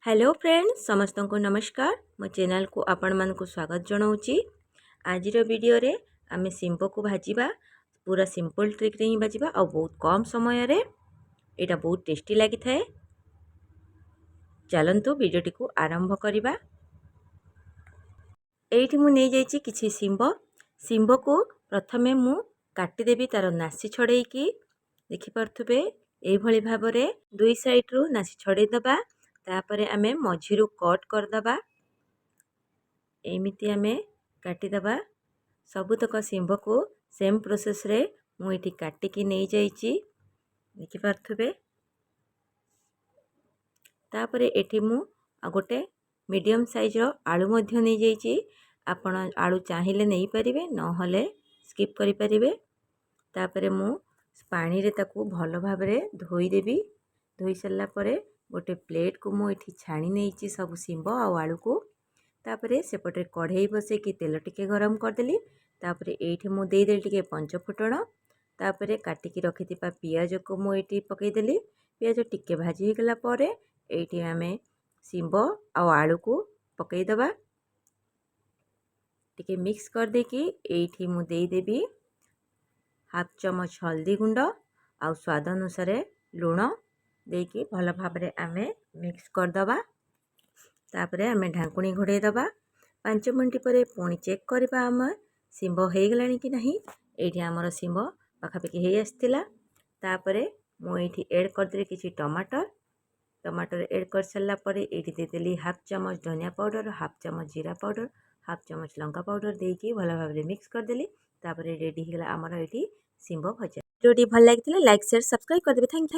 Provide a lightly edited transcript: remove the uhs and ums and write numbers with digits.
Hello friend, ସମସ୍ତଙ୍କୁ ନମସ୍କାର। ମୋ ଚ୍ୟାନେଲକୁ ଆପଣମାନଙ୍କୁ ସ୍ୱାଗତ ଜଣାଉଛି। ଆଜିର ଭିଡ଼ିଓରେ ଆମେ ଶିମ୍ବକୁ ଭାଜିବା। ପୁରା ସିମ୍ପଲ୍ ଟ୍ରିକ୍ରେ ହିଁ ଭାଜିବା ଆଉ ବହୁତ କମ୍ ସମୟରେ। ଏଇଟା ବହୁତ ଟେଷ୍ଟି ଲାଗିଥାଏ। ଚାଲନ୍ତୁ, ଭିଡ଼ିଓଟିକୁ ଆରମ୍ଭ କରିବା। ଏଇଠି ମୁଁ ନେଇଯାଇଛି କିଛି ଶିମ୍ବ। ଶିମ୍ବକୁ ପ୍ରଥମେ ମୁଁ କାଟିଦେବି ତା'ର ନାସି ଛଡ଼େଇକି। ଦେଖିପାରୁଥିବେ, ଏଇଭଳି ଭାବରେ ଦୁଇ ସାଇଡ଼ରୁ ନାସି ଛଡ଼େଇ ଦେବା। ତାପରେ ଆମେ ମଝିରୁ କଟ୍ କରିଦେବା। ଏମିତି ଆମେ କାଟିଦେବା। ସବୁତକ ଶିମ୍ବକୁ ସେମ୍ ପ୍ରୋସେସ୍ରେ ମୁଁ ଏଇଠି କାଟିକି ନେଇଯାଇଛି, ଦେଖିପାରୁଥିବେ। ତାପରେ ଏଠି ମୁଁ ଆଉ ଗୋଟେ ମିଡ଼ିୟମ୍ ସାଇଜ୍ର ଆଳୁ ମଧ୍ୟ ନେଇଯାଇଛି। ଆପଣ ଆଳୁ ଚାହିଁଲେ ନେଇପାରିବେ, ନହେଲେ ସ୍କିପ୍ କରିପାରିବେ। ତାପରେ ମୁଁ ପାଣିରେ ତାକୁ ଭଲ ଭାବରେ ଧୋଇଦେବି। ଧୋଇ ସାରିଲା ପରେ ଗୋଟେ ପ୍ଲେଟ୍କୁ ମୁଁ ଏଠି ଛାଣି ନେଇଛି ସବୁ ଶିମ୍ବ ଆଉ ଆଳୁକୁ। ତାପରେ ସେପଟେ କଢ଼େଇ ବସେଇକି ତେଲ ଟିକେ ଗରମ କରିଦେଲି। ତାପରେ ଏଇଠି ମୁଁ ଦେଇଦେଲି ଟିକେ ପଞ୍ଚଫୁଟଣ। ତାପରେ କାଟିକି ରଖିଥିବା ପିଆଜକୁ ମୁଁ ଏଇଠି ପକାଇଦେଲି। ପିଆଜ ଟିକେ ଭାଜି ହେଇଗଲା ପରେ ଏଇଠି ଆମେ ଶିମ୍ବ ଆଉ ଆଳୁକୁ ପକାଇଦେବା। ଟିକେ ମିକ୍ସ କରିଦେଇକି ଏଇଠି ମୁଁ ଦେଇଦେବି ହାଫ୍ ଚାମଚ ହଳଦୀ ଗୁଣ୍ଡ ଆଉ ସ୍ୱାଦ ଅନୁସାରେ ଲୁଣ ଦେଇକି ଭଲ ଭାବରେ ଆମେ ମିକ୍ସ କରିଦେବା। ତାପରେ ଆମେ ଢାଙ୍କୁଣୀ ଘୋଡ଼େଇ ଦେବା। 5 ମିନିଟ୍ ପରେ ପୁଣି ଚେକ୍ କରିବା ଆମେ ଶିମ୍ବ ହେଇଗଲାଣି କି ନାହିଁ। ଏଇଠି ଆମର ଶିମ୍ବ ପାଖାପାଖି ହେଇ ଆସିଥିଲା। ତାପରେ ମୁଁ ଏଇଠି ଏଡ଼୍ କରିଦେଲି କିଛି ଟମାଟର। ଟମାଟର ଏଡ଼୍ କରିସାରିଲା ପରେ ଏଇଠି ଦେଇଦେଲି ହାଫ୍ ଚାମଚ ଧନିଆ ପାଉଡ଼ର, ହାଫ୍ ଚାମଚ ଜିରା ପାଉଡ଼ର, ହାଫ୍ ଚାମଚ ଲଙ୍କା ପାଉଡ଼ର ଦେଇକି ଭଲ ଭାବରେ ମିକ୍ସ କରିଦେଲି। ତାପରେ ରେଡ଼ି ହେଇଗଲା ଆମର ଏଇଠି ଶିମ୍ବ ଭଜା। ଭିଡ଼ିଓଟି ଭଲ ଲାଗିଥିଲେ ଲାଇକ୍, ସେୟାର, ସବସ୍କ୍ରାଇବ୍ କରିଦେବେ। Thank.